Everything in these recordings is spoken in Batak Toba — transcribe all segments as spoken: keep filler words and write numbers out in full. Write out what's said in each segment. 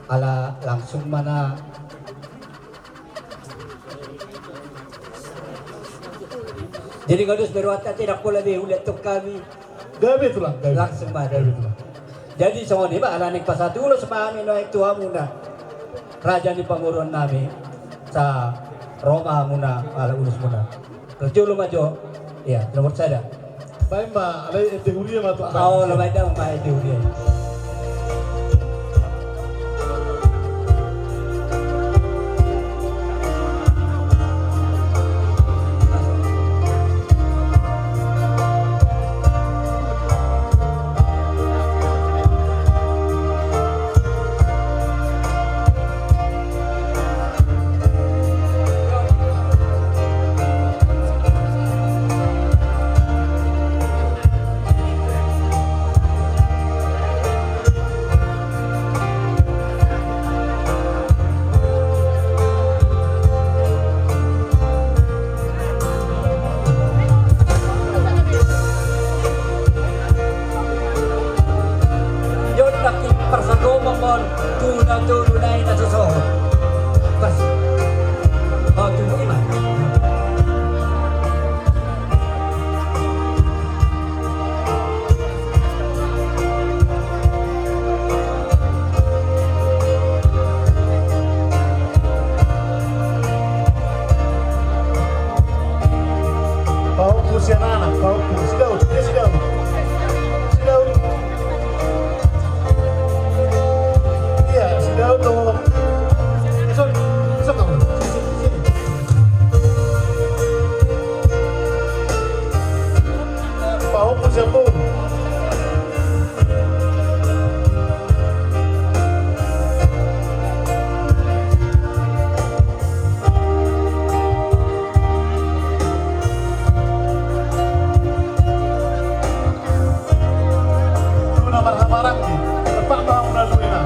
Ala langsung ma na. Jadi nga dos be rohanta, ndang pola be huliat tong hami. Gabe tulang, gabe. Langsung ma. Gabe tulang. Jadi songon i ma, ala naeng pasahat ulos ma hami nuaeng tu hamuna, raja ni pamoruon nami. Sai ro ma hamuna ala ulos muna. Parjolo ma jo. Ia, nomor sada. Baen ma, alai ende huria ma tu. Aho, ala baen damang ma ende huria. Yo, nangkin parsagomon tu na tolu nai na so sohot. Pas. Oh, tu ima. Pahompu sian anak, pahompu, si Daud, dia si Daud. Si Daud. Ia, si Daud do. Son, son kamu. Sini, sini. Pahompu sian Boru. Tuna marhamaranggi, tepat bangunan duena.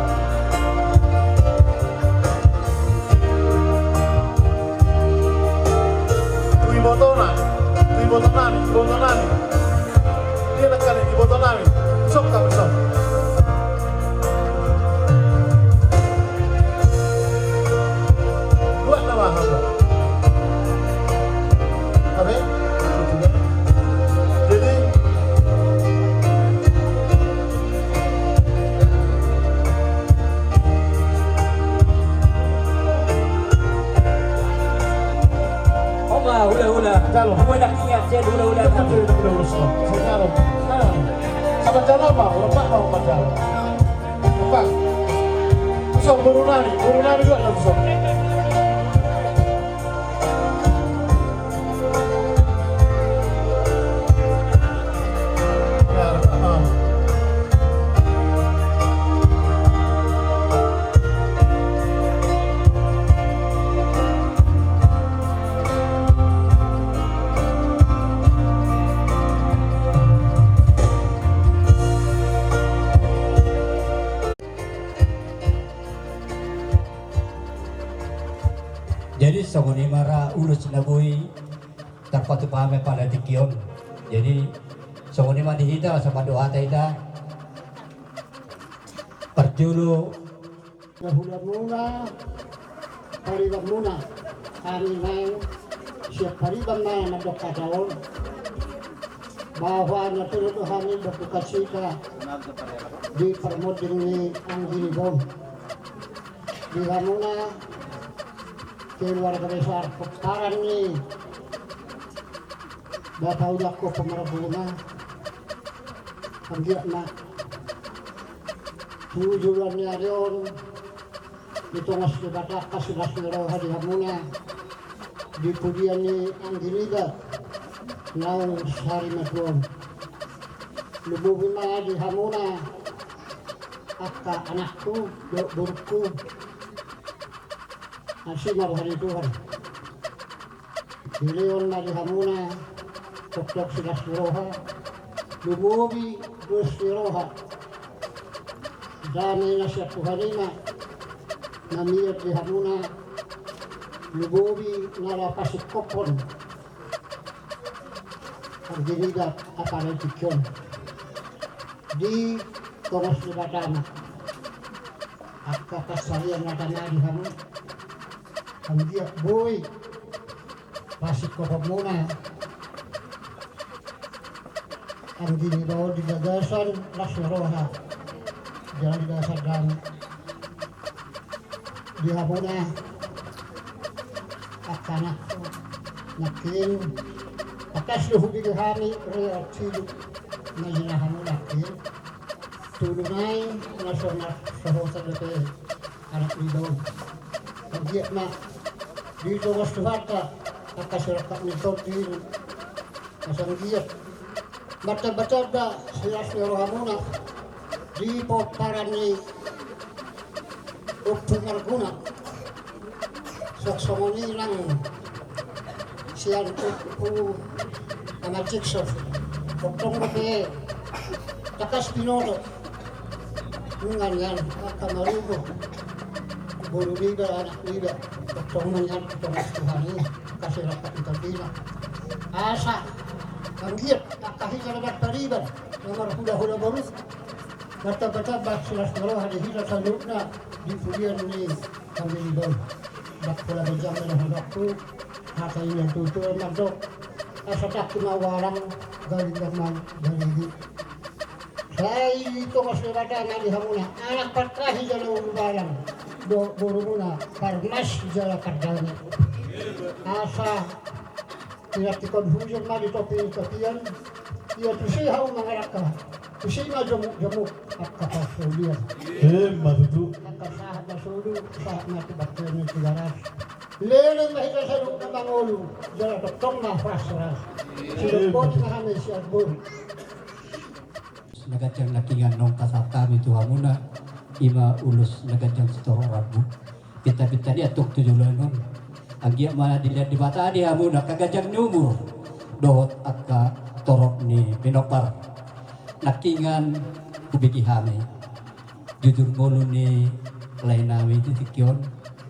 Tu ibotona, tu ibotonami, ibotonami. Dia lekan ibotonami. Sok kami sok. Buat nama hamba. Amin. Jadi, Oma, hula-hula. Jalo. Hula-hula, hula-hula. Jalo, jalo. Nah. Sama jalo, Pak. Lepak, Pak, Pak, jalo. Lepak. Sok, Boru nami. Boru nami juga, sok. Jadi songon i ma ra ulos na boi tarpatupa hami pada tingki on. Jadi songon i ma di hita, asa mandok hata hita. Parjolo. Hulahula muna, pariban muna, hami naeng sian pariban ma mandok hata on. Bahwa na tolu do hami berduka cita di parmonding ni anggi niba on. Di hamuna keluarga besar pomparan ni bapa udangku Pamarguna, anggiat ma tu joloan ni ari on ditongos Debata angka silas ni roha di hamuna, di pudian ni anggi niba naung sari matua on. Lumobi ma di hamuna angka anakku dohot borungku. Asi ma roha ni Tuhan. Dilehon ma di hamuna tongtong silas ni roha, lumobi dos ni roha. Dame na sian Tuhan i ma na mian di hamuna, lumobi na laho pasingkophon anggi niba apala di tingki on. Ditongos Debata ma. Angka pansarian na tama di hamu, anggiat boi pasingkoponmuna anggi niba on di bagasan las ni roha jala di bagasan dame. Di hamuna angka anakku, nangkin tangkas do hubege hami riwayat hidup na jinalahan muna nangkin. Tolu nai na so marsahotan dope anak niba on. Anggiat ma ditongos Tuhanta angka sirangkap ni tondi, asa anggiat martambatamba silas ni rohamuna di pomparan ni Ompu Marguna. Songon i nang sian Ompu Ama Jikson, tongtong dope tangkas binoto nunga nian angka marubo boru niba, anak niba, tongtong ma nian ditongos Tuhan i angka sirangkap ni tondina. Asa anggiat angka hita na marpariban, na marhulahula boru, martambatamba silas ni roha di hita saluhutna di pudian ni hami niba on. Ndang pola ganjang ma na hudok tu hata i na tutu mandok: Asa tangki ma ualang, galinggam ma garigi. Sai ditongos Debata ma di hamuna anak partahi jala ulubalang dohot borumuna parmas jala pardame. Asa pinantikhon hujur ma di topi ni tapian. Ia tusi hamu mangalangka, tusi ma jomukjomuk angka parsaulian. Emma tutu. Angka sahat na solu, sahat ma tu bangkena Tigaras. Leleng ma hita saluhutna mangolu jala tongtong ma horas-horas. Sidok boti ma hami sian boru. Na ganjang nangkiningan naung pasahat hami tu hamuna, i ma ulos na ganjang sitorop rambu. Pintapinta ni antong tu joloan on, anggiat ma dilehon Debata di hamuna angka ganjang ni umur dohot angka torop ni pinompar. Nangkiningan hubege hami jujur ngolu ni lae nami di tingki on,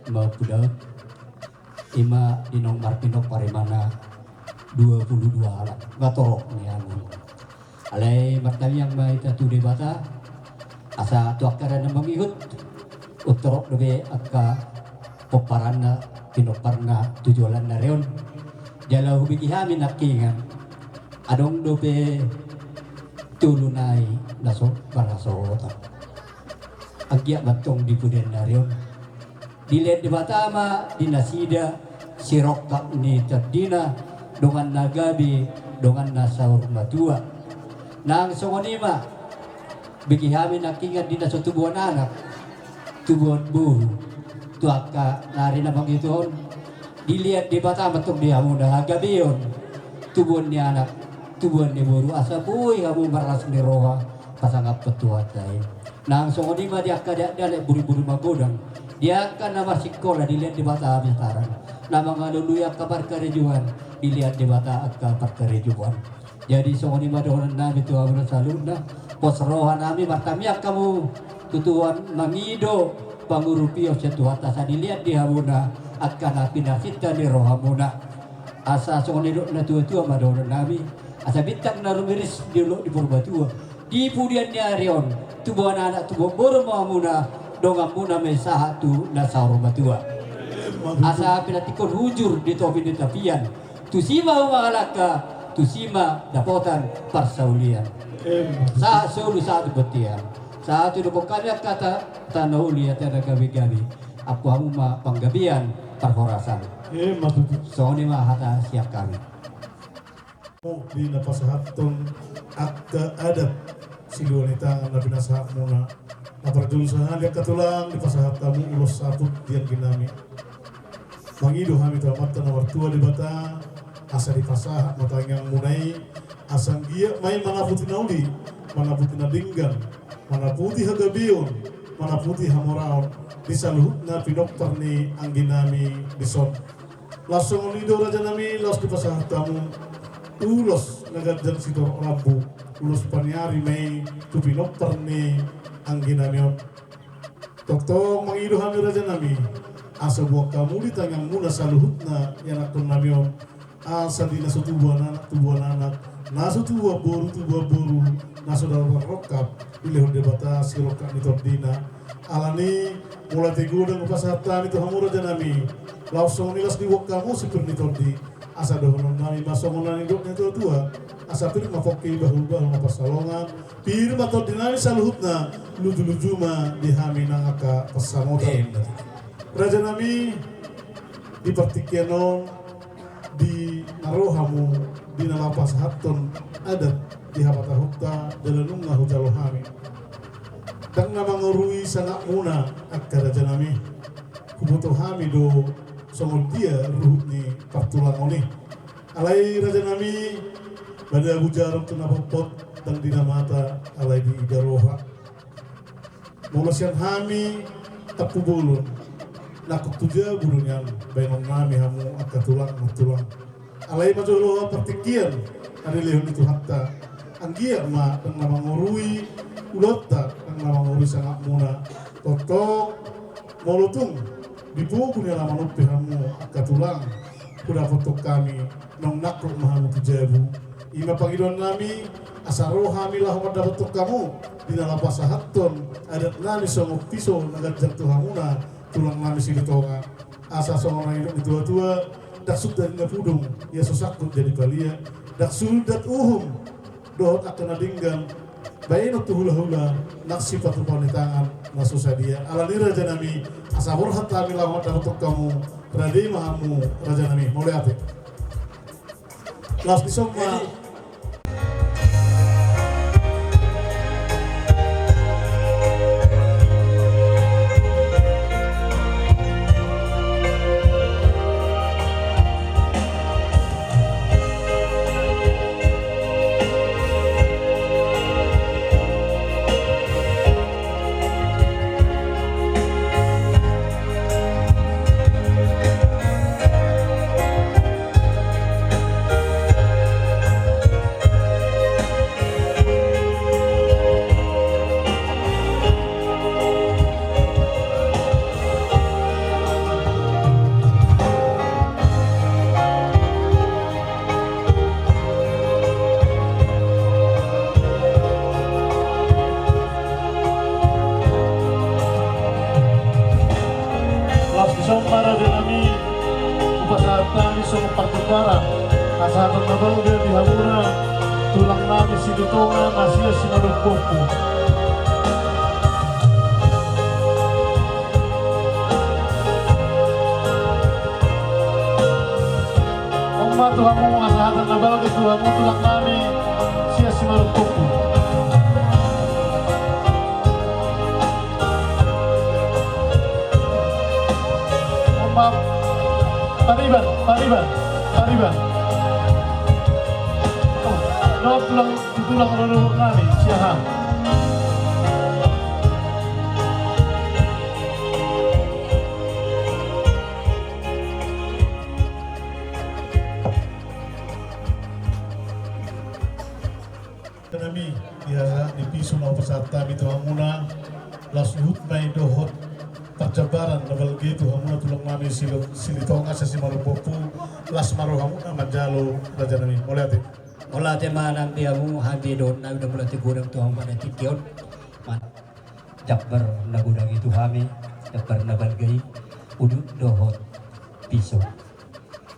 Ompu Daud. I ma di naung marpinompar i ma na dua pulu dua halak, nga torop ni hamu. Alai martangiang ma hita tu Debata asa tu angka ari na mangihut untorop dope angka pomparanna, pinomparna tu joloan ni ari on. Jala hubege hami nangkiningan adong dope tolu nai na so marhasohotan. Anggiat ma antong di pudian ni ari on dilehon Debata ma di nasida sirongkap ni tondina, dongan na gabe, dongan na saur matua. Nang songon i ma bege hami nangkiningan di na so tubuan anak, tubuan boru, tu angka ari na mangihut on, dilehon Debata ma antong di hamuna hagabeon, tubuan ni anak, tubuan ni boru, asa boi hamu marlas ni roha pasangaphon Tuhanta i. Nang songon i ma di angka dakdanak, boruboru magodang, di angka na marsikola, dilehon Debata hami hataran. Na mangalului angka parkarejoan, dilehon Debata angka parkarejoan. Jadi songon i ma dohonon nami tu hamuna saluhutna. Pos roha nami martangiang hamu tutu, mangido pangurupion sian Tuhanta asa dilehon di hamuna angka na pinarsinta ni rohamuna. Asa songon nidok na tuatua ma dohonon nami, asa bintang na rumiris di dolok di Purbatua, di pudian ni ari on tubuan anak tubuan boru ma hamuna, donganmuna ma i sahat tu na saur matua. Asa pinantikhon hujur di topi ni tapian, tusi ma hamu mangalangka, tusi ma dapotan parsaulian. Sahat solu sahat tu bontean, sahat tu dohonon hami angka hata na uli, hata na gabegabe, ampu hamu ma panggabean parhorasan. Songon i ma hata sian hami. Di na pasahathon angka adat, silua ni tangan na pinasahatmuna, na parjolo sahali angka tulang, dipasahat hamu ulos saput di anggi nami. Mangido hami tu Amanta na martua Debata asa dipasahat ma tangiangmuna i, asa anggiat ma i manaputi na uli, manaputi na denggan, manaputi hagabeon, manaputi hamoraon di saluhutna pinompar ni anggi nami dison. Laos songon i do raja nami, laos dipasahat hamu ulos na ganjang sitorop rambu, ulos paniari ma i tu pinompar ni anggi nami on. Tongtong mangido hami raja nami, asa boan hamu di tangiangmuna saluhutna ianakhon nami on, asa di na so tubuan anak tubuan anak, na so tubuan boru tubuan boru, na so dapotan rongkap, dilehon Debata sirongkap ni tondina. Alani, mauliate godang hupasahat hami tu hamu raja nami. Laos songon i las diboan hamu si pir ni tondi. Asa dohonon nami ma songon na nidok ni natua-tua. Asa pir ma pongki, bahul-bahul ma pansalongan. Pir ma tondi nami saluhutna, luju-luju ma di hami nang angka pansamotan. Raja nami, di partingkian on, di na ro hamu, di na laho pasahathon adat di hapatahonta, jala nunga hujalo hami. Ndang na mangorui sangapmuna angka raja nami. Huboto hami do songon dia ruhut ni partulangon i. Alai raja nami, madabu jarum tu na potpot, ndang di na mata, alai diida roha. Molo sian hami, tampubolon, nangkok tu jabu do nian baenon nami hamu angka tulang, tulang. Alai ma jolo partingkian na dilehon ni Tuhanta. Anggiat ma ndang na mangorui ulaonta, ndang na mangorui sangapmuna. Tongtong, molo tung di pogu ni alaman on pe hamu angka tulang, hudapothon hami, naung nangkok ma hamu tu jabu. I ma pangidoan nami, asa ro hami laho mandapothon hamu, di na laho pasahathon adat nami songon piso na ganjang tu hamuna, tulang nami Silitonga. Asa songon na nidok ni natua-tua, ndang sundat na pudung, ia so sangkut jadi palia, ndang sundat uhum, dohot angka na denggan, baenon tu hula-hula, nang sipatupa ni tangan na so sadia. Alani raja nami, asa borhat hami laho mandapothon hamu, rade ma hamu raja nami, mauliate. Laos dison ma. Laos dison ma raja nami, hupasahat hami songon parjambaran, pasahaton na balga di hamuna, tulang nami Silitonga, na sian Simarupompu. On ma tu hamu, hasahatan na balga tu hamu tulang nami sian Simarupompu. On ma, pariban, pariban, pariban. Oh, dohot tulang, tulang rorobot nami sian ham. Nami, ia di piso na hupasahat hami tu hamuna, laos huhut ma i dohot parjambaran na balga i tu hamuna tulang nami Sili-, Silitonga sian Simarupompu, las ma rohamuna manjalo raja nami. Mauliate. Mauliate ma nang di hamu, hami dohot nami do mauliate godang tu hamu pada tingki on. Jambar na godang i tu hami, jambar na balga i, udut dohot piso.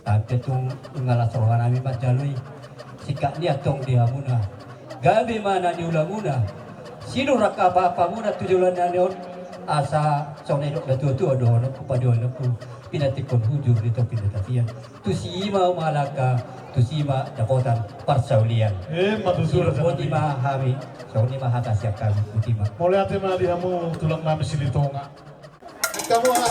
Tapi tung nunga las roha nami manjalo i. Singkat ni antong di hamuna, gabe ma na niulamuna. Sinur angka apaapamuna tu joloan ni ari on. Asa songon na nidok natuatua dohononku, padohononku, pinantikhon hujur di topi ni tapian. Tusi ma humalangka, tusi ma dapotan parsaulian. Emma tutu. Boti ma hami, songon i ma hata sian hami, boti ma. Mauliate ma di hamu tulang nami Silitonga. Hamu ma.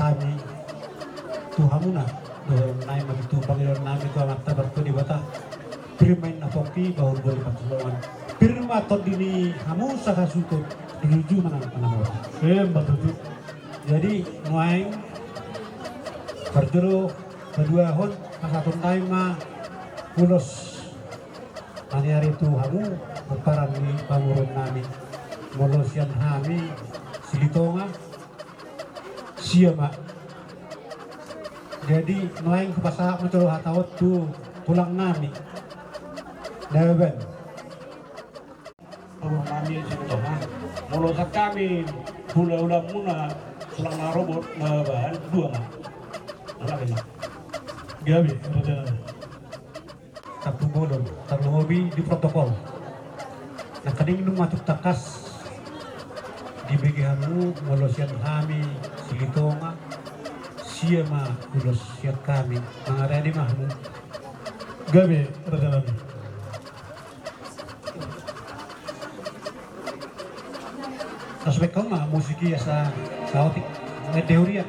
Hami tu hamuna, dohonon nami ma tutu, pangidoan nami tu Amanta Martua Debata, pir ma inna pongki, bahul boli pansalongan, pir ma tondi ni hamu sahasuhuton, di uju manang panamora. Emma tutu. Jadi nuaeng parjolo paduahon, pasahaton nami ma ulos maniari tu hamu pomparan ni pamoruon nami, molo sian hami Silitonga, sia ma. Jadi nuaeng hupasahat ma jolo hata on tu tulang nami Nababan. Tulang nami Silitonga, molo sian hami hulahula muna tulang na robot Nababan, dua ma. Gabe, raja nami. Tampubolon, tarlumobi di protokol. Nangkaning nunga tung tangkas dibege hamu, molo sian hami Silitonga, sia ma ulos sian hami, mangarade ma hamu. Gabe, raja nami. Tos baen hamu ma musik i asa saotik. Mende huria.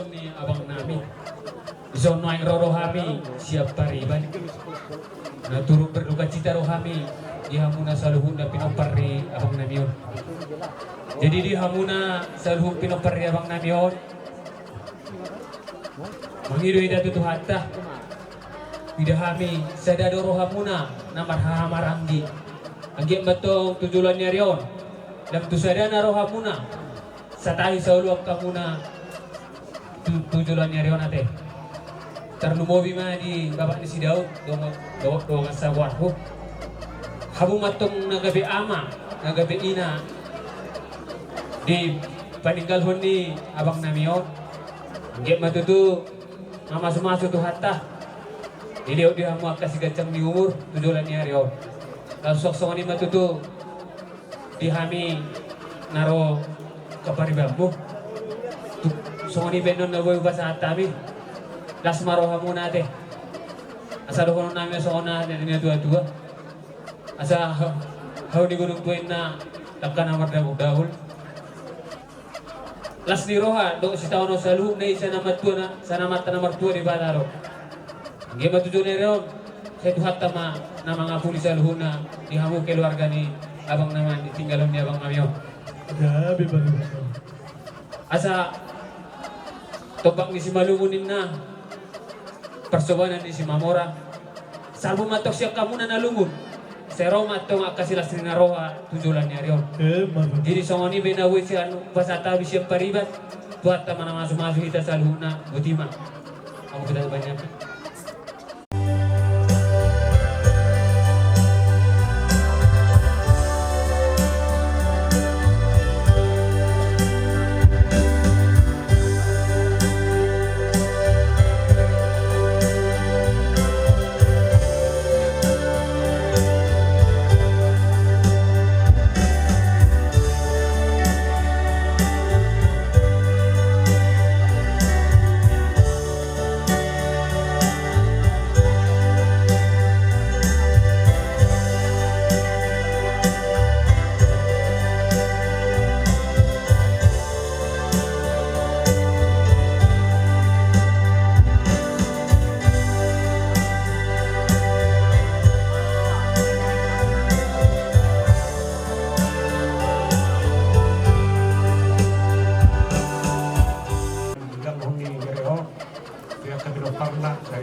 Ni abang nami. Dison nuaeng ro do hami sian pariban. Na turut berdukacita do hami di hamuna saluhutna pinompar ni abang nami on. Jadi di hamuna saluhut pinompar ni abang nami on, mangido hita tu Tuhanta. Ida hami sada do rohamuna na marhahamaranggi. Anggiat ma tong tu joloan ni ari on, lam tu sadana rohamuna. Satahi saoloan hamuna tu, tu joloan ni ari on ate. Tarlumobi ma di bapak ni si Daud, dongan, dongan, dongan sagoarhu. Hamu ma tong na gabe ama, na gabe ina di paninggalhon ni abang nami on. Anggiat ma tutu mamasumasu Tuhanta. Dilehon di hamu angka siganjang ni umur tu joloan ni ari on. Laos songon i ma tutu di hami na ro angka paribanmu. Tu, songon i baenon na boi hupasahat hami. Las ma rohamuna ate. Asa dohonon nami songon na nidok ni natuatua. Asa ha-, hau ni godang tua inna, dangka na mardahuludahul. las ni roha dohot sitaonon saluhutna i sian Amanta na martua Debata do. Anggiat ma tu joloan ni ari on sai Tuhanta ma na mangapuli saluhutna di hamu keluarga ni abang nami, di tinggalan ni abang nami on. Gabe bari. Asa tombak ni Simalungun ninna, parsobanan ni Simamora. Salpu ma antong sian hamuna na lungun, sai ro ma antong angka silas ni na roha tu joloan ni ari on. Jadi songon i be na boi sian pasahat hami sian pariban. Tuhanta ma na mamasumasu hita saluhutna. Boti ma. Amu kita banyak.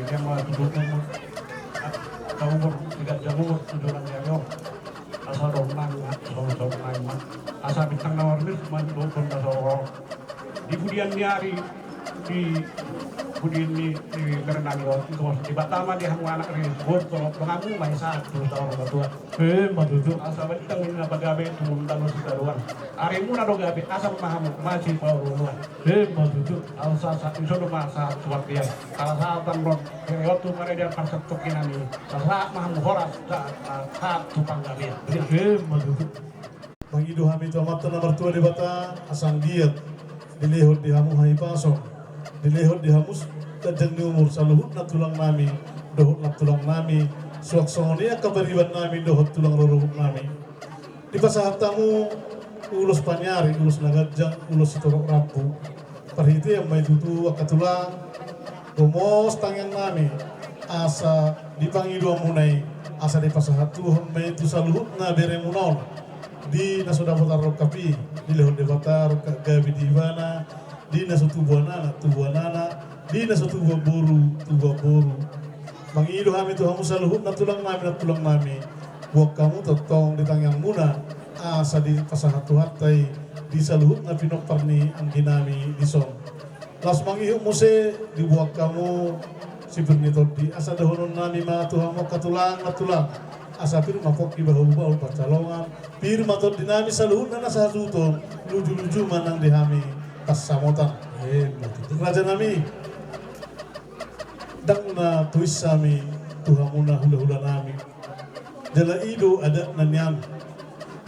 Dia ma tujuh umur, tiga jam umur, tujuh orang dia. Asa dong nang, asa dong nang, asa bintang na warmis, mantu pun asa orang. Di pudian ni ari, di pudian ni, di berenang yo, itu di Batam dia hamu anak di Bogor, kalau pengamu main satu tahun bertuah. Eh, matutu. Asa bintang ini apa gabe, tumun tamu sekaluan. Ari muna do gabe, asa pemahamu, masih power luar. Eh, matutu. Asa, asa, insya Allah masa suap dia. Salah satu tanggung, dari waktu mana dia pasal tokinan ini. Sahat ma hamu horas, sahat tu panggabean. Mangido hami tu Amanta na martua Debata, asa anggiat dilehon di hamu hahipason, dilehon di hamu ganjang ni umur saluhutna tulang nami dohot nantulang nami, suang songon i angka pariban nami dohot tulang rorobot nami. Dipasahat hamu ulos paniari, ulos na ganjang, ulos sitorop rambu. Parhitean ma i tutu angka tulang, gomos tangiang nami, asa di pangidoan muna i, asa dipasahat Tuhan ma i tu saluhutna bere muna on. Di na so dapotan rongkap i, dilehon Debata rongkap gabe di ibana, di na so tubuan anak, tubuan anak, di na so tubuan boru, tubuan boru. Mangido hami tu hamu saluhutna tulang nami, nantulang nami, boan hamu tongtong di tangiang muna, asa dipasahat Tuhanta i di saluhutna pinompar ni anggi nami dison. Laos mangihut muse diboan hamu sipir ni tondi, asa dohonon nami ma tu hamu angka tulang, nantulang, asa pir ma pongki bahulbahul pansalongan, pir ma tondi nami saluhutna na sahasuhuton, lujuluju ma nang di hami pansamotan. Eh, matutu. Raja nami, ndang na tois hami tu hamu na hulahula nami. Jala i do adatna nian.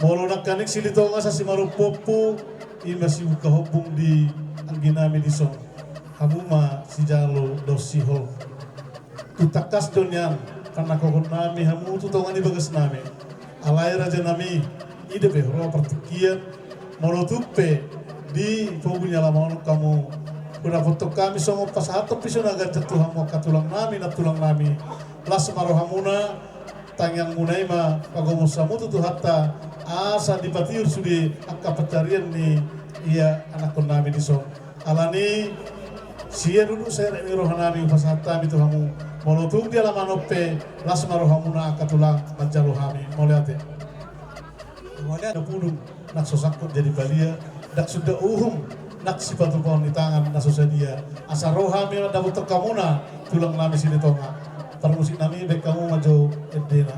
Molo nangkaning Silitonga asa simarompompu, i ma sibuka hombung di anggi nami dison. Hamu ma sijalo dohot sihol. Tung tangkas do nian panangkokhon nami hamu tu tonga ni bagas nami. Alai raja nami, i dope huroha partingkian, molo tung pe di pogu ni alaman on hamu hudapothon hami songon pasahathon piso na ganjang tu hamu angka tulang nami, nantulang nami. Las ma rohamuna, tangiang muna i ma pagomos hamu tu Tuhanta, asa dipatiur sude angka pancarian ni ia anakkon nami dison. Alani sian ulu serep ni roha nami hupasahat hami tu hamu. Molo tung di alaman on pe, las ma rohamuna angka tulang manjalo hami. Mauliate. Mauliate. Napudun nang so sangkot jadi balia, ndang suda uhum nang sipatupaon ni tangan na so sadia. Asa ro hami mandapothon hamuna tulang nami Silitonga. Parmusik nami, baen hamu ma jo endena.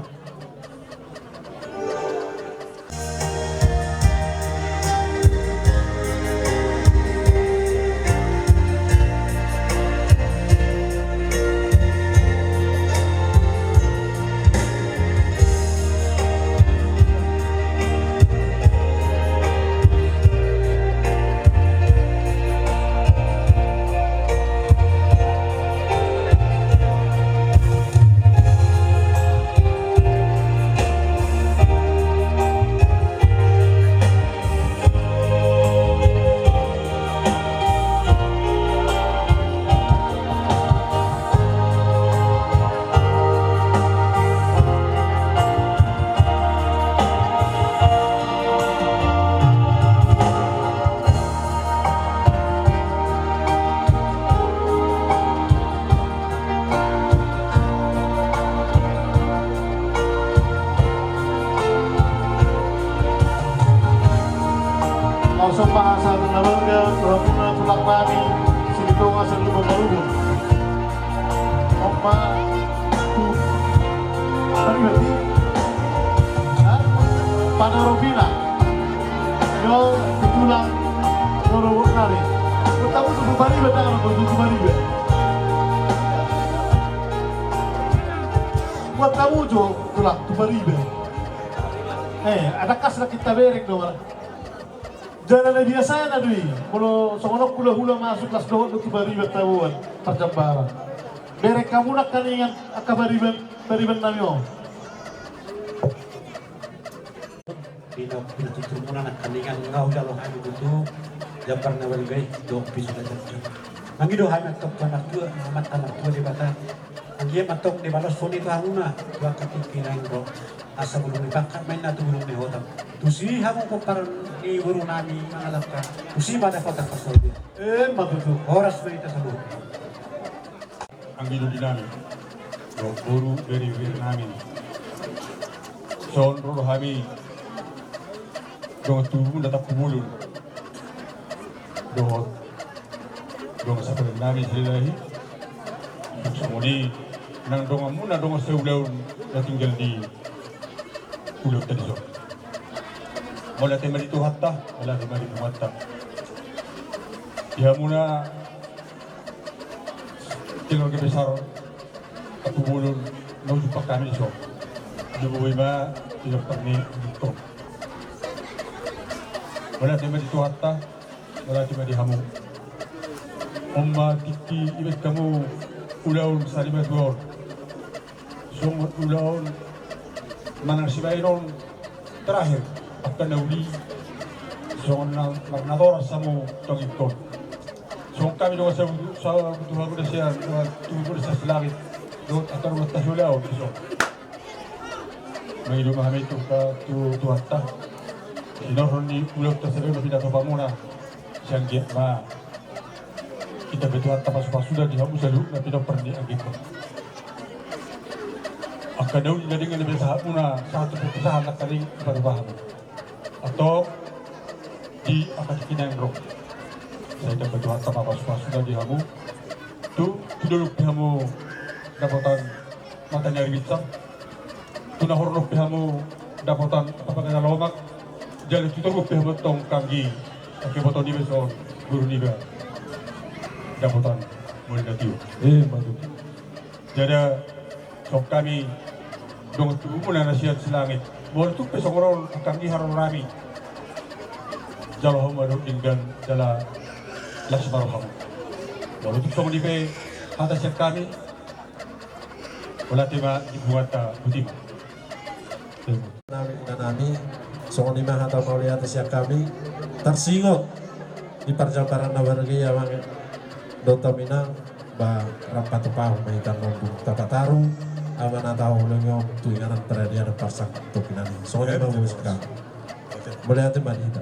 Pasahat na marga, rohamuna tulang nami, Silitonga, Sariluban, Marubun. Ompa tu Pariban, ha? Panaropina. Yo, tu tulang rorobot nami. Buat tamu tu Pariban, tangan tu Pariban. Buat tamu jo tulang tu Pariban. Eh, adong kas na kita bereng do, wala. Jala na biasana do i, molo songon on hulahula masuk, las dohot do tu Pariban taboan parjambaran. Bereng hamu nangkaningan angka Pariban, Pariban nami on. Pina, pinatuturmuna nangkaningan, nga hujalo hami tutu jambar na balga i dohot pisu na jongjong. Mangido hami antong tu Amanta Martua, Amanta Martua Debata. Anggiat ma antong dibaloshon i tu hamuna tu angka tingki na naeng ro. Asa bulung ni pangkat ma inna tu bulung ni hotang. Tusi hamu pomparan ni boru nami mangalangka, tusi ma dapotan parsaoran. Emma tutu. Horas ma hita saluhut. Anggi doli nami dohot boru, bere-bere nami. Songon ro do hami dongan tubumuna Tampubolon dohot dongan sapalennami Silalahi. Songon i nang donganmuna dongan saulaon na tinggal di ulaonta dison. Mauliate ma di Tuhanta, mauliate ma di punguanta. Di hamuna keluarga besar Tampubolon na hujumpang hami dison. Di boi ma di dokter ni dokter. Mauliate ma di Tuhanta, mauliate ma di hamu. On ma tingki dibahen hamu ulaon sarimatua on. Songon ulaon manang sibahenon terakhir angka na uli, songon na marnatoras hamu tongintong. Songon hami dongan sabutuhamu na sian, dongan tubumuna sian Silangit dohot angka dongan ta siulaon dison. Mangido ma hami tu Tuhanta, sinorhon ni ulaonta sarimatua na pinatupamuna, sai anggiat ma ditambai Tuhanta pasupasu da di hamu saluhutna pinompar ni anggingku. Angka na uli na denggan na pinasahatmuna sahat tu parpisahan nangkaning dipatupa hamu. Antong di angka tingki na naeng ro, sai ditambai Tuhanta ma pasupasu da di hamu. Tu, tu dolok pe hamu dapotan mata ni ari binsang. Tu na hornop pe hamu dapotan angka pangana lomak. Jala tu toruan pe hamu antong anggi angka iboto niba songon boru niba dapotan muli na tio. Emma tutu. Jala songon hami dongan tubumuna na sian Silangit, molo tung pe songon on angka anggi haroro nami, jalo hamu ma dohot denggan jala las ma rohamu. Molo tung songon i pe hata sian hami, mauliate ma di punguanta, boti ma. Nami, inanami, songon i ma hata mauliate sian hami, tarsingot di parjambaran na marga i amang dohot inang, ba rap patupahon ma hita, nunga tapataru amanata holong i on tu inganan paradianan parsangkap tu inganan i. Songon i ma sian hami. Mauliate ma di hita.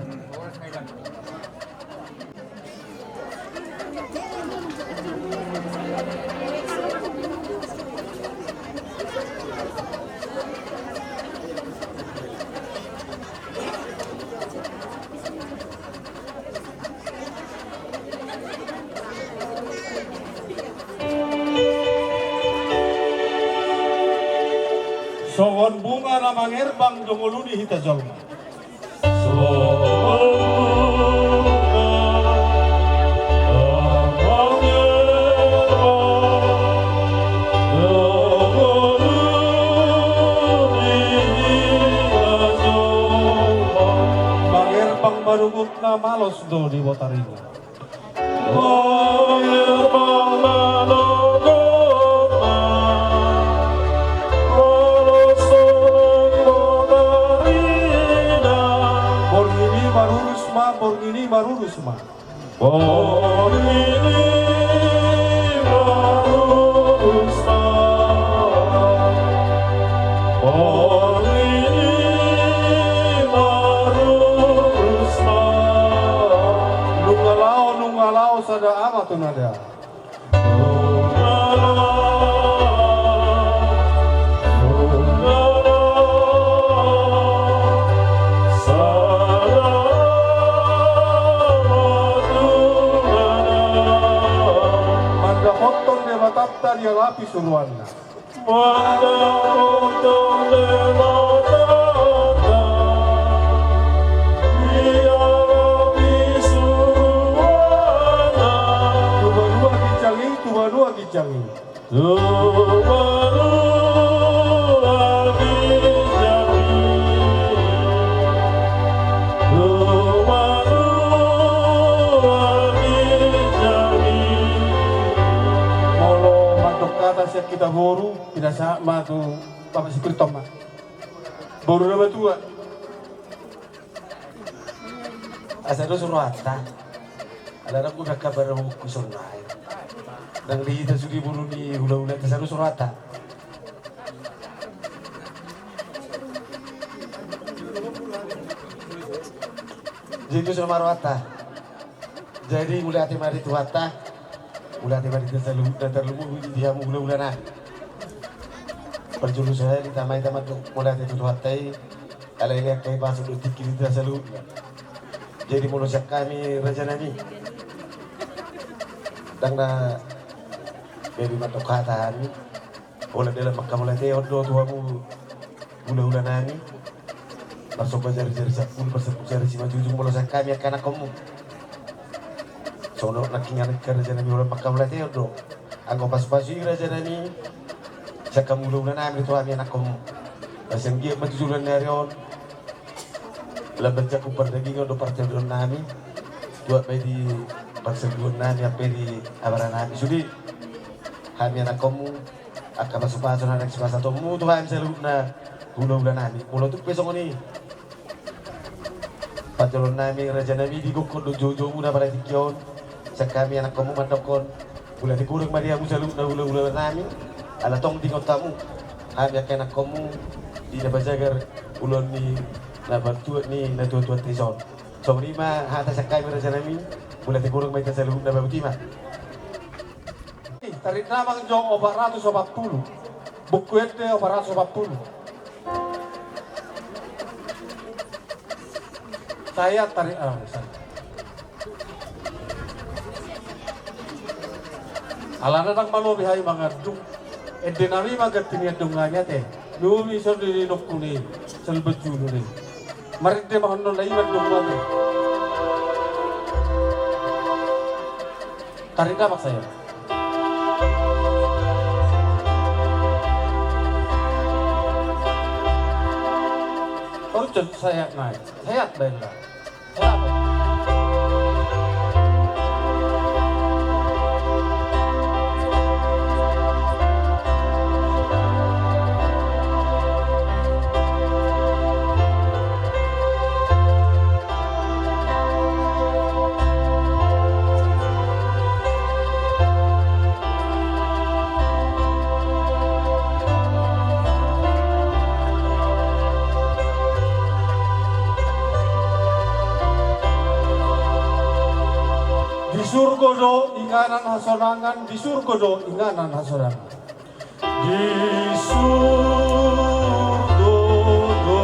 Songon bunga na mangerbang do ngolu ni hita jolma. Mangerbang manungkun na malos do di botarina. Borngin i marurus ma, borngin i marurus ma. Borngin i marurus ma. Borngin i marurus ma. Nunga laho, nunga laho sada ama tu na dea. Dialapi suruanna. Mandapothon Debatanta, dialapi suruanna. Tumatua ginjang i, tumatua ginjang i. Tumatua ginjang i. Tumatua ginjang i. Molo mandok hata sian hita boru, pinasahat ma tu Bapak Sikurito ma. Boru na matua. Asa do suruanta. Ala rap udah kabar huku sonai. Ndang di hita sude boru ni hulahulanta, asa do suruanta. Jadi tu suruanta. Jadi mauliate ma di Tuhanta. Mauliate ma di hita saluhutna, tarlumobi di hamu hulahula nami. Parjolo sahali hita ma hita mandok mauliate tu Tuhanta i. Alai lean hami pasuk do tingki di hita saluhutna. Jadi molo sian hami raja nami, ndang na gabe mandok hata hami. Holan dalan manghamauliateon do tu hamu hulahula nami. Marsomba jarijari sampulu, marsomba jari simanjujung molo sian hami angka anakkonmu. Songon nangkin angka raja nami, holan manghamauliateon do. Anggo pasupasu i raja nami, sian hamu hulahula nami do tu hami anakkonmu. Ba sai anggiat ma tu joloan ni ari on lam manjangkon pardagingon dohot partondion nami, tuat ma i di parsaguon nami, ampe di abara nami sude. Hami anakkonmu, angka pasupasu na naeng sipasahatonmu tu hami saluhutna hulahula nami. Molo tung pe songon i, parjolo nami raja nami, digokhon do joujoumu na pala tingki on. Sian hami anakkonmu mandokhon, mauliate godang ma di hamu saluhutna hulahula nami. Ala tong diingot hamu hami angka anakkonmu di na pajagar ulaon ni na partuat ni natuatuanta i son. Songon i ma hata sian hami raja nami. Mauliate godang ma hita saluhutna, botima. Tarik nama jo opat ratus opat pulu. Buku ende opat ratus opat pulu. Saya tarik nama. Alana ndang malobi hami mangandung. Ende nami ma ganti ni andung nami ate. Lobi songon i nidokku ni, salbat julu ni. Marende ma annon na i mandok mate. Tarik nama saya. Oncon saya nai. Saya baenlah. Di surgo do inganan hasonangan, di surgo do inganan hasonangan. Di surgo do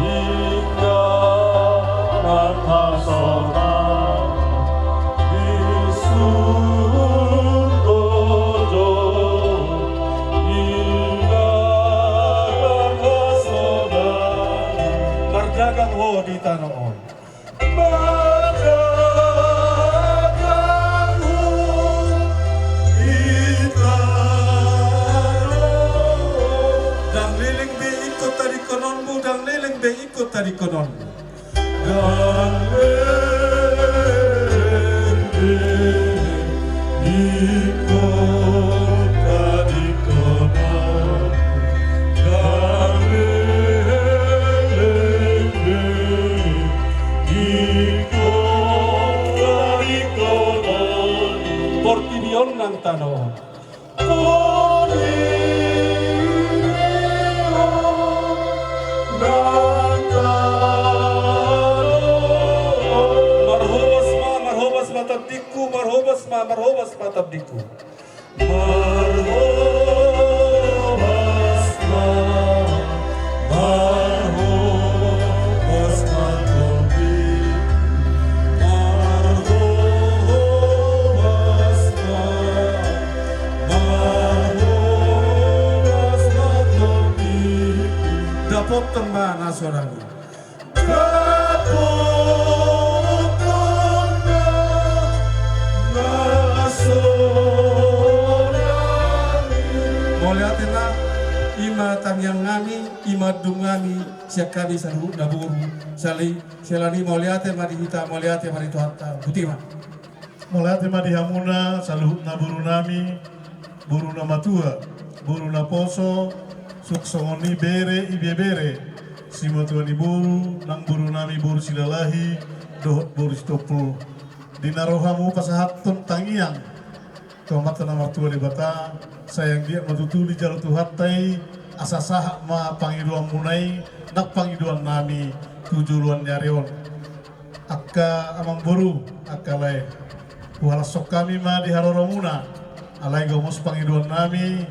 inganan hasonangan, di surgo do inganan hasonangan. Mardagang ho di tano on. Mardagang ho di tano on. Ndang leleng be ingkon tadingkononmu, ndang leleng be ingkon tadingkononmu. Ndang leleng be ingkon tadingkononmu, ndang leleng be ingkon tadingkononmu. Portibi on nang tano on. Portibi on nang tano on. Marhobas ma, marhobas ma tondingku, marhobas ma, marhobas ma tondingku. Marhobas ma, marhobas ma tondingku, marhobas ma. Sorang. Mauliate ma, i ma tangiang nami, i ma dung nami, sian hami saluhutna boru, sali, siala ni mauliate ma di hita, mauliate ma di Tuhanta, boti ma. Mauliate ma di hamuna, saluhutna boru nami, boru na matua, boru na poso, suang songon i bere, ibebere, simatua ni boru, nang boru nami boru Silalahi, dohot boru Sitompul. Di na ro hamu pasahathon tangiang, tu Amanta na martua Debata, sai anggiat ma tutu dijalo Tuhanta i, asa sahat ma pangidoan muna i, nang pangidoan nami, tu joloan ni ari on. Angka amang boru, angka lae. Huhalashon hami ma di haroromuna. Alai gomos pangidoan nami.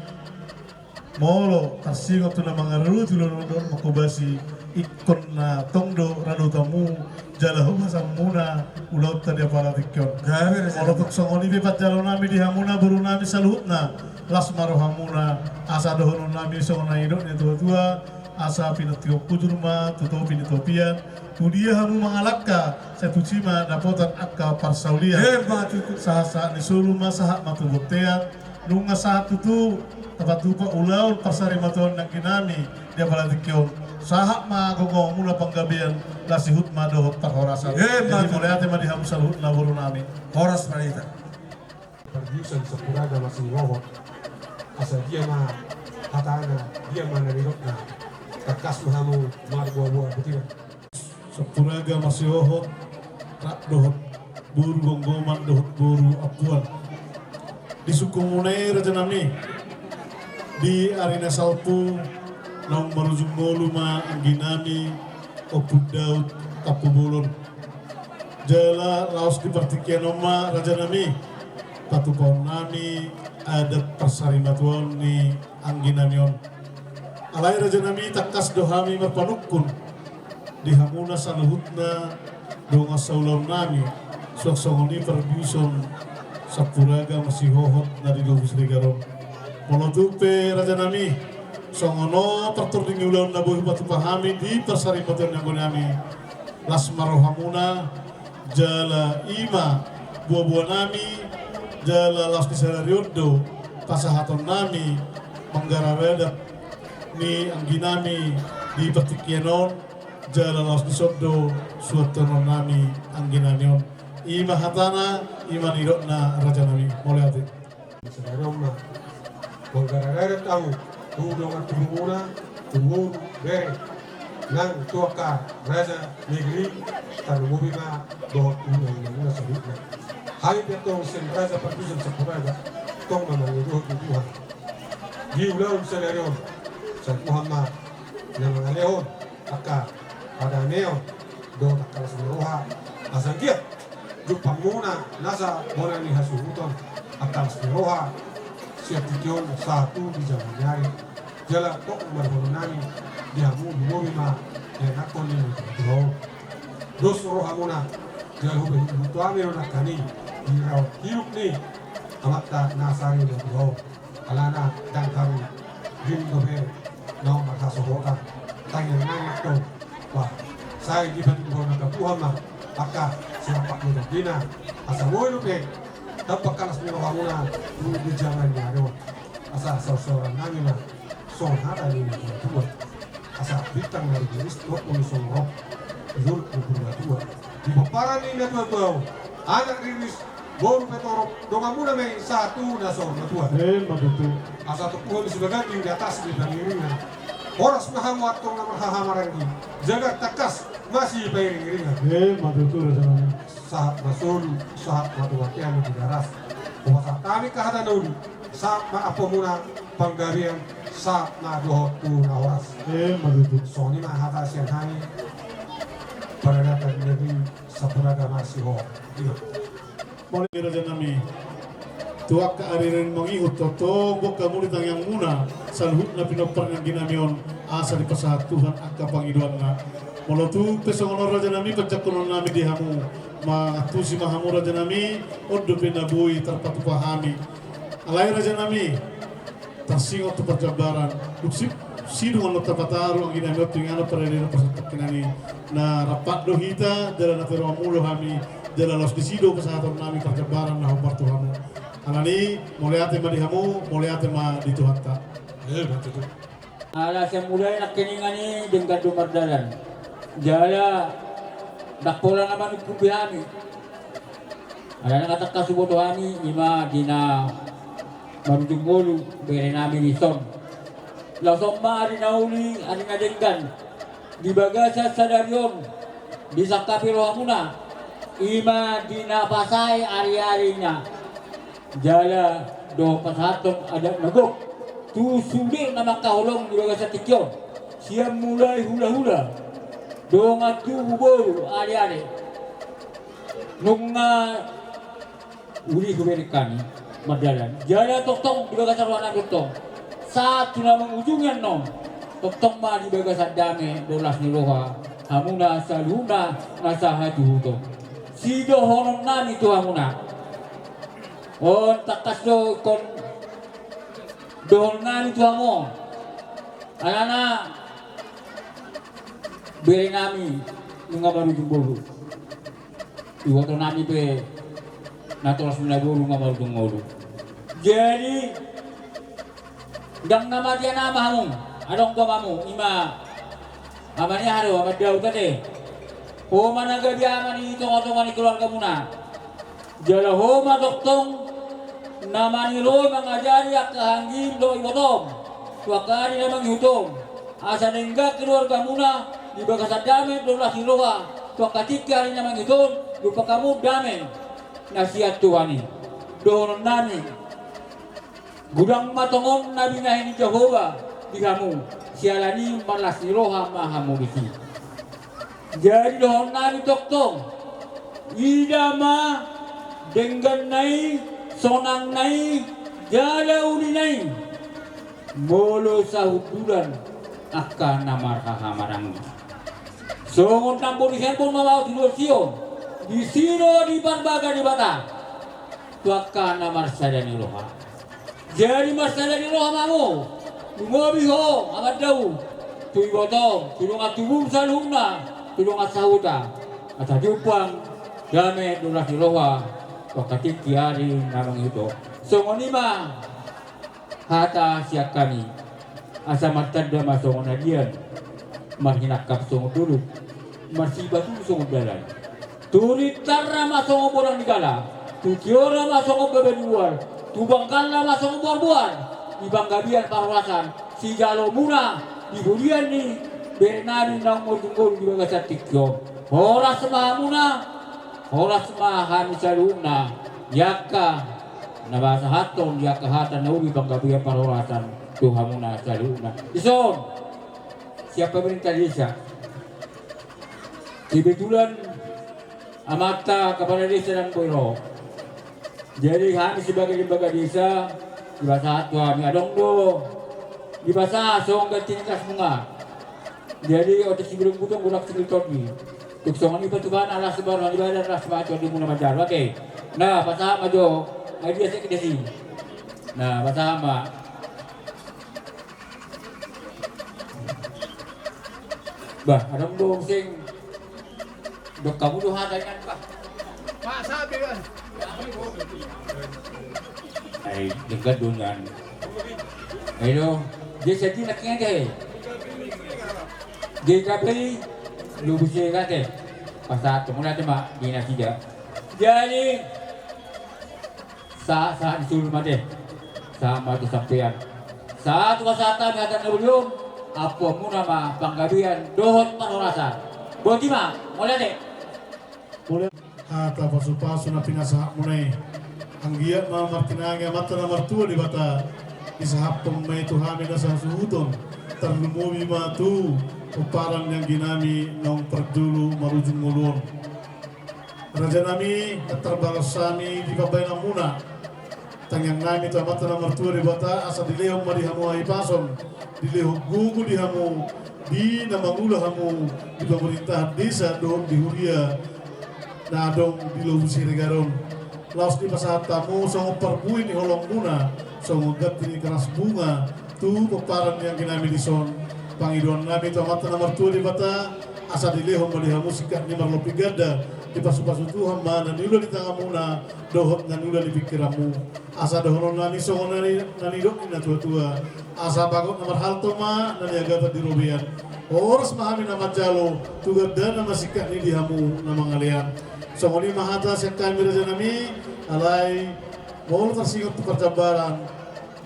Molo tarsingot tu na mangaruti ulaon on mangkobasi, ingkon na tong do radotanmu, jala hupasahat hamuna ulaonta di apala tingki on. Gabe, gabe. Molo tung songon i pe panjalo nami di hamuna boru nami saluhutna. Las ma rohamuna, asa dohonon nami songon na nidok ni natuatua. Asa pinantikhon hujur ma tu topi ni topian, tu dia hamu mangalangka, sai tusi ma dapotan angka parsaulian. Emma tutu. Sahat-sahat ni solu ma sahat ma tu bontean, nunga sahat tutu tapatupa ulaon parsarimatuaon ni anggi nami di apala tingki on. Sahat ma gomgomuna panggabean, las ihut ma dohot parhorasan. Emma tutu. Jadi mauliate ma di hamu saluhutna boru nami. Horas ma di hita. Pardiusan Sampuraga masihohot. Asa dia ma hatana, dia ma na nidokna. Tangkas ma hamu marboaboa, boti ma. Sampuraga masihohot, rap dohot boru gomgoman dohot boru ampuan. Di sungkunmuna i raja nami, di ari na salpu, naung marujung ngolu ma anggi nami, Ompu Daud Tampubolon. Jala laos di partingkian on ma raja nami, patupaon nami adat parsarimatuaon ni anggi nami on. Alai raja nami, tangkas do hami marpanungkun di hamuna saluhutna dongan saulaon nami, suang songon i pardiusan Sampuraga masihohot na di Lobu Siregar on. Molo tung pe raja nami, songon on partording ni ulaon na boi hupatupa hami di parsarimatuaon ni anggi nami. Las ma rohamuna, jala i ma boaboa nami, jala laos ni sadari on do pasahaton nami manggarar adat ni anggi nami di partingkian on, jala laos dison do suantonon nami anggi nami on. I ma hatana, i ma nidokna raja nami. Mauliate. Sadari on ma manggarar adat hamu tu dongan tubumuna, tu boru, bere, nang tu angka raja negeri, tarlumobi ma dohot tu dainamuna saluhutna. Hami pe antong sian raja pardiusan Sampuraga, tong ma mangido tu Tuhan. Di ulaon sadari on, sai Tuhan ma na mangalehon angka padameon dohot angka las ni roha, asa anggiat jumpangmuna nasa bona ni hasuhuton, angka las ni roha sian tingki on sahat tu di jaman ni ari. Jala tong ma dohonon nami di hamu, lumobi ma ianakhon ni natuatua on. Dos rohamuna, jala hupaihut-ihut hami do nangkaning di rawat hidup ni amanta na sari natuatua on. Alana ndang haru, diri dope naung marhasohotan. Tangiang nami antong, bah, sai dipatuduhon angka Tuhan ma angka sirampak ni tondina, asa boi dope tamba angka las ni rohamuna tu di jaman ni ari on. Asa saorsaoran nami ma songon hata ni natuatua, asa bintang na riris dohot molo songon rok di dolok ni purbatua. Di pomparan ni natuatua on, anak riris, boru pe torop, donganmuna ma i sahat tu na saur matua. Emma tutu. Asa tumpu hamu sibaganti di atas ni pangiringan. Horas ma hamu antong na marhahamaranggi, jala tangkas masipairing-iringan. Emma tutu raja nami. Sahat ma solu, sahat ma tu bontean di Tigaras. Hupasahat hami angka hata na uli, sahat ma ampuanmuna panggabean, sahat ma dohot tu na horas. Emma tutu. Songon i ma hata sian hami, paradatan ni Sampuraga masihohot. Mauliate raja nami. Tu angka ari-ari mangihut, tongtong boan hamu di tangiangmuna saluhutna pinompar ni anggi nami on, asa dipasahat Tuhan angka pangidoanna. Molo tung pe songon on raja nami, panjangkonon nami di hamu, mangantusi ma hamu raja nami, on dope na boi tarpatupa hami. Alai raja nami, tarsingot tu parjambaran, dung sip-, Sidung annon tapataru anggi nami on tu inganan parade na pasahat tangkinan i. Na rap do hita jala na tero hamu do hami jala laos disi do pasahaton nami parjambaran na hombar tu hamu. Alani mauliate ma di hamu, mauliate ma di Tuhanta. Ala sian mulai nangkiningan i denggan do mardalan. Jala ndang pola na manungkun be hami. Alana nga tangkas huboto hami ima di na marujung ngolu bere nami dison. Laos on ma ari na uli ari na denggan di bagasan sadari on disangkapi rohamuna ima di na pasae ariarina. Jala dohot pasahathon adat na gok tu sude na mangkaholongi di bagasan tingki on sian mulai hulahula dongan tubu boru aleale. Nunga uli hubereng hami mardalan jala tongtong di bagasan roha nami tongtong sahat tu na mangujungi annon. Tongtong ma di bagasan dame dohot las ni roha hamuna saluhutna na sahatuhuton. Sidohonon nami tu hamuna on tangkas do ingkon dohonon nami tu hamu on. Alana bere nami nunga marujung boru. Iboto nami pe na toras ni na boru nunga marujung ngolu. Jadi ndang na matia nama hamu. Adong do hamu ima ama ni aha do ama ni Daud ate. Ho ma na gabe ama ni tongatonga ni keluargamuna. Jala ho ma tongtong na maniroi mangajari angka anggim dohot ibotom tu angka ari na mangihut on. Asa denggan keluargamuna di bagasan dame dohot las ni roha tu angka tingki ari na mangihut on. Diupa hamu dame na sian Tuhan i. Dohonon nami godang ma tongon na binahen ni Jahowa di hamu. Siala ni marlas ni roha ma hamu disi. Jadi dohonon nami tongtong ida ma dengganna i sonangna i jala ulina i. Molo sahundulan angka na marhahamaranggi songon na boi dihimbau na laho tu duo Sion. Disi do diparbaga Debata tu angka na marsada ni roha. Jadi marsada ni roha ma hamu. Lumobi ho ama ni Daud tu ibotom tu dongan tubum saluhutna tu dongan sahuta. Asa diupa dame dohot las ni roha tu angka tingki ari na mangihut on. Songon i ma hata sian hami. Asa martanda ma songon adian marhinangkap songon dolok marsipatu songon dalan. Tu rintarna ma songon bolang ni gala tu tiorna ma songon baba ni buar tu bangkalna ma songon boarboar. Di panggabean parhorasan sijalomuna di huria ni bere nami naung marujung ngolu di bagasan tingki on. Horas ma hamuna horas ma hami saluhutna. Di angka na pasahathon di angka hata na uli panggabean parhorasan tu hamuna saluhutna. Dison sian pemerintah desa kebetulan amanta kepala desa ndang boi ro. Jadi hami sebagai lembaga desa dipasahat tu hami adong do dipasahat songon ganti ni kas bunga. Jadi otik sibilung butong godang sibil tondi. Tung songon i pe tu hami las ma roha ni badan las ma tondi muna manjalo ate. Na pasahat ma jo. Nga dia sek desi. Na pasahat ma. Bah adong do sing dok hamu do hata nian bah. Pak sabi kan. Ai denggan do nian. Ai do. Dia segi nak nian deh. Dia kapi lu bisa kate. Pasahat tu muna tema di nasida. Jadi sahat sahat ni sulu mate. Sahat ma tu sampean. Sahat tu pasahat hami hata na uli on. Ampuanmuna ma panggabean dohot parhorasan. Boti ma mauliate. Hata pasupasu na pinasahatmuna i anggiat ma martinangi amanta na martua Debata. Disahaphon ma i tu hami na sahasuhuton. Tarlumobi ma tu pomparan ni anggi nami naung parjolo marujung ngolu on. Raja nami, tarbalos hami di pambahenanmuna. Tangiang nami tu amanta na martua Debata asa dilehon ma di hamu hahipason, dilehon gogo di hamu di na mangula hamu di pemerintahan desa dohot di huria na adong di Lobu Siregar on. Laos dipasahat hamu songon parbue ni holongmuna songon ganti ni keras bunga tu pomparan ni anggi nami dison. Pangidoan nami tu Amanta na martua Debata, asa dilehon ma di hamu singkat ni marlopi ganda, dipasupasu Tuhan ma na niula ni tanganmuna dohot na niula ni pingkiranmu. Asa dohonon nami songon na ni, na nidok ni na tuatua. Asa bagot na marhalto ma na niagatan di robean. Horas ma hami na manjalo, tu gandana ma singkat ni di hamu na mangalean. Songon i ma hata sian hami raja nami, alai molo tarsingot tu parjambaran,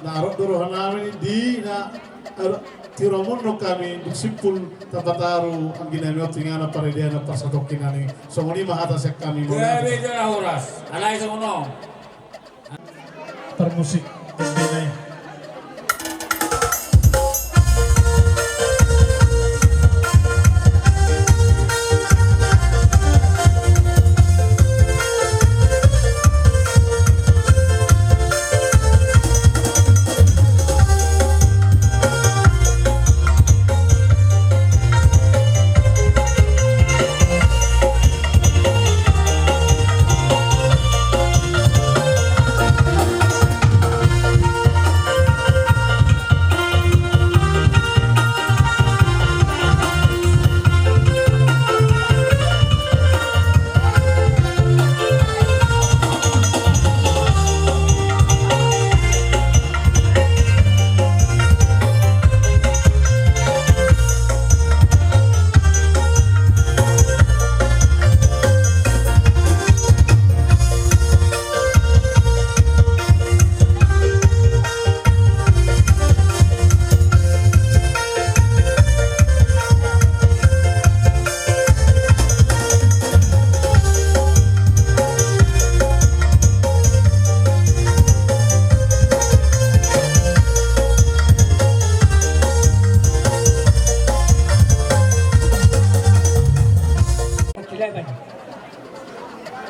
na adong do roha nami di na, eh, tiromonhon hami dung simpul tapataru anggi nami on tu inganan paridean parsatongkinan i. Songon i ma hata sian hami. Gabe jala horas. Alai songon on. Parmusik.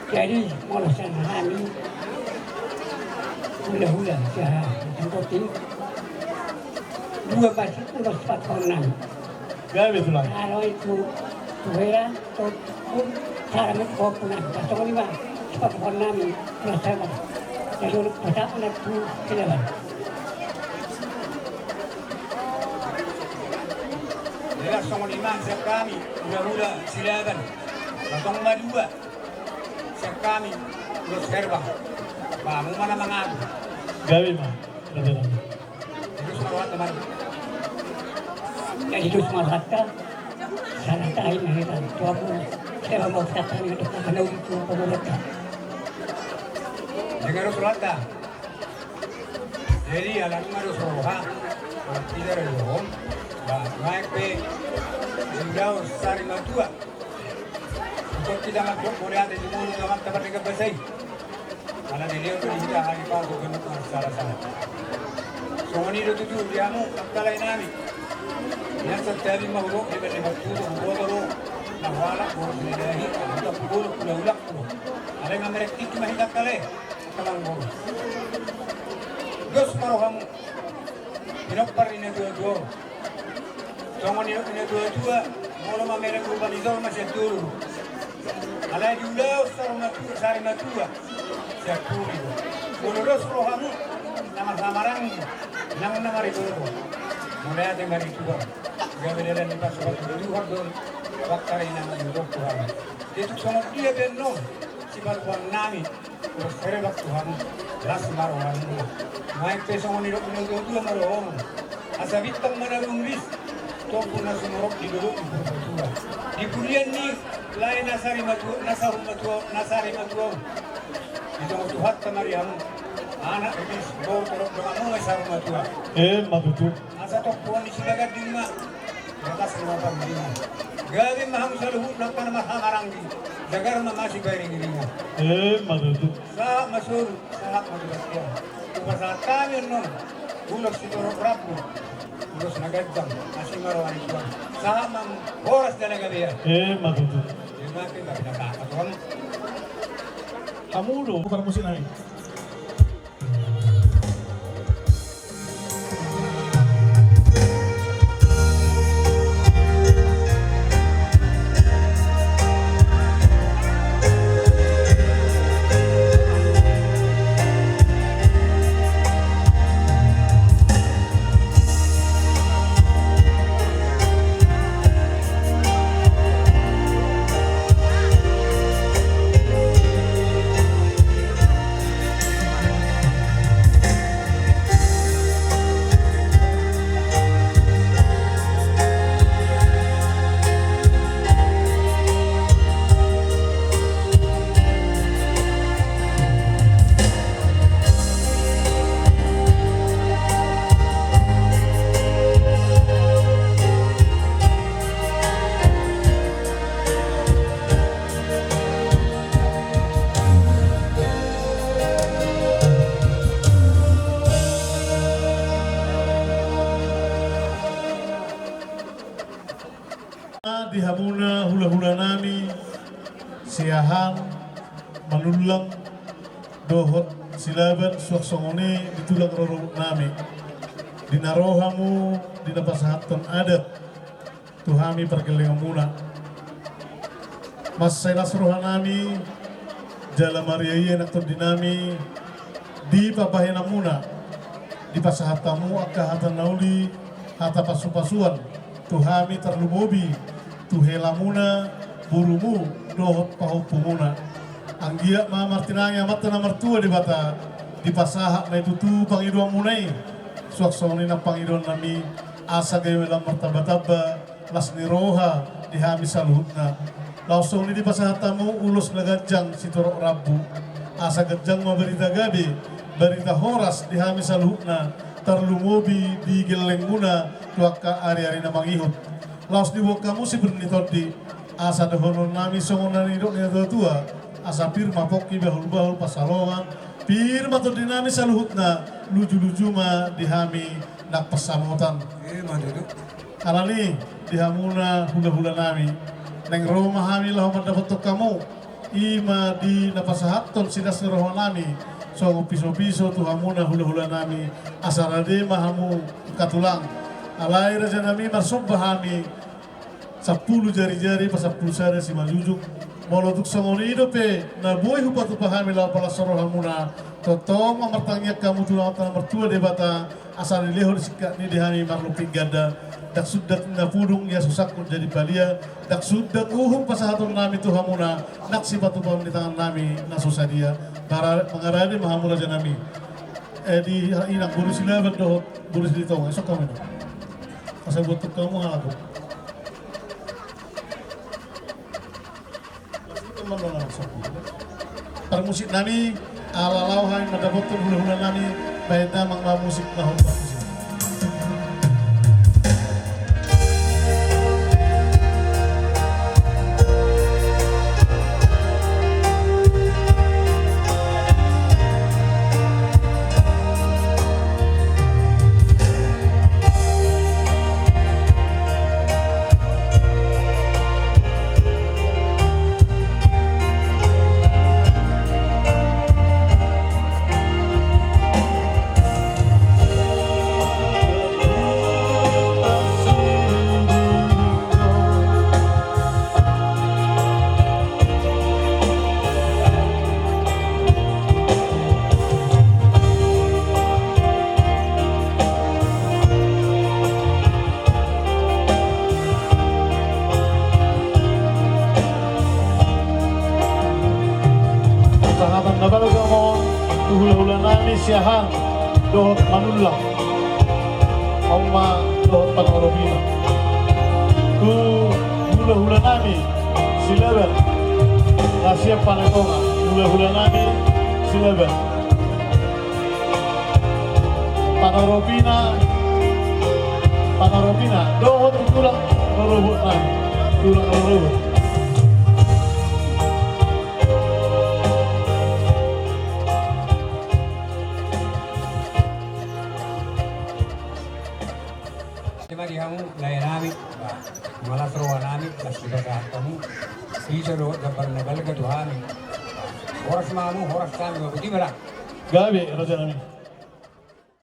Jadi, molo sian hami, hulahula, sian Hapotik, dua pasupasu nami. Gabe, Tulang. Alo itu, tu hela, tu, tu, cara me, ko, puna, pasong lima, pasupasu nami, puna sama. Jadi, untuk pasang, nak, tu, silaban. Jadi, songon i ma sian hami, hulahula, silaban. Pasong ma dua. Sian hami, ulos herbang. Ba, hamu ma na mangaku. Gabe ma, gabe ma. Jadi, dos ma rohanta, mari. Jadi, dos ma rohanta. Sahat ma hita tu hamu. Saya mau katakan untuk menurut tu pemerintah. Jadi, dos rohanta. Jadi, ala nunga dos roha. Tidak ada dohon. Ba, naek pe. Di Laos, sari matua. Untuk kita mandok mauliate di mulu, Amanta Pardenggan Basa i. Ala dilehon do di hita halipason ganup marsalasala. Songon i do tutu di hamu angka lae nami. Nian santabi ma hudok di bere ni partutu, huboto do na hualap boru Silalahi, huda hugolo, hulahula, hula. Alai nga merek tingki ma hita angka lae, angka lae boru. Dos ma rohamu. Pinompar ni na tuatua on. Songon nidok ni na tuatua, molo mamereng rupa ni jolma sian tolu. Alai di ulaon sari matua, sari matua sian tolu. Molo dos rohamu, na marhamaranggi, nang na mariboto. Mauliate ma di Tuhan. Gabe dalan ni pasupasu ni Tuhan do. Bakkara i na manjorok Tuhan. Jadi songon dia pe annon sipalupaon nami. Terus herbang Tuhan, las ma rohamuna. Naeng pe songon nidok ni na tuatua ma rohamuna. Asa bintang ma na rumiris, tompu na sumorop di dolok ni Purbatua. Di pudian ni lae na sari matua, na saur matua, na sari matua on. Di tonga Tuhanta ma di hamu. Anak, ipis, boru, torop donganmu ma saur matua. Emma tutu. Asa tompuan ni Sibaganding ma. Bagas ni ma panggilingan. Gabe ma hamu saluhutna angka na marhamaranggi. Jagar ma masiparingiringan. Emma tutu. Sahat ma solu, sahat ma tu bontean. Hupasahat hami annon ulos sitorop rambu. Ulos na ganjang, asi ma roha ni Tuhan. Sahat ma horas jala gabean. Emma tutu. Emma tutu. Hamu do, tukar musik nami. Hamuna hulahulanami, Siahaan, Manullang, dohot Silaban, suang songon i di tulang rorobotnami. Di na ro hamu, di na pasahathon adat tu hami pargellengonmuna. Mansai las rohanami, jala mariaia nang tondinami, di pambahenanmuna, dipasahat hamu angka hata na uli, hata pasupasuan, tu hami tarlumobi, tu helamuna, borumu, dohot pahompumuna. Anggiat ma martinangi Amanta na martua Debata, dipasahat ma i tutu pangidoanmuna i, suang songon i nang pangidoannami, asa gabe lam martambatamba, las ni roha di hami saluhutna. Laos songon i dipasahat hamu ulos na ganjang sitorop rambu. Asa ganjang ma barita gabe, barita horas di hami saluhutna, tarlumobi di gellengmuna tu angka ariari na mangihut. Laos diboan hamu sipir ni tondi, asa dohononnami songon na nidok ni natuatua, asa pir ma pongki bahulbahul pansalongan, pir ma tondinami saluhutna, lujuluju ma di hami nang pansamotan. Alani, di hamuna hulahulanami, naeng ro ma hami laho mandapothon hamu, i ma di na pasahathon silas ni rohanami, songon pisopiso tu hamuna hulahulanami, asa rade ma hamu angka tulang. Alai rajanami, marsomba hami, sampulu jarijari pasampulu sada simanjujung. Molo tung songon i dope na boi hupatupa hami laho palas rohamuna, tongtong ma martangiang hamu tu Amanta na martua Debata, asa dilehon singkat ni di hami marlompit ganda. Ndang sundat na pudung ia so sangkut jadi palia, ndang sundat uhum pasahatonnami tu hamuna, ndang sipatupaon ni tangannami na so sadia. Bara-, mangarade ma hamu rajanami. Eh, di inang boru Silaban dohot boru Silitonga, isok hamu inang. Asa buat tu hamu halak. Parmusiknami, ala laho hami mandapothon hulahulanami, bahen damang ma musik na hombar musik. Pasahaton na balga ma on tu hulahulanami Siahaan dohot Manullang, on ma dohot panoropina. Tu hulahulanami Silaban, na sian Panatonga, hulahulanami Silaban. Panoropina, panoropina dohot tu tulang rorobotnami, tulang rorobot. Ima di hamu laenami, ba, malas rohanami, las dipasahat hamu. Piso dohot gambar na balga tu hami. Horas ma hamu, horas hami, ba, boti ma da. Gabe, rajanami.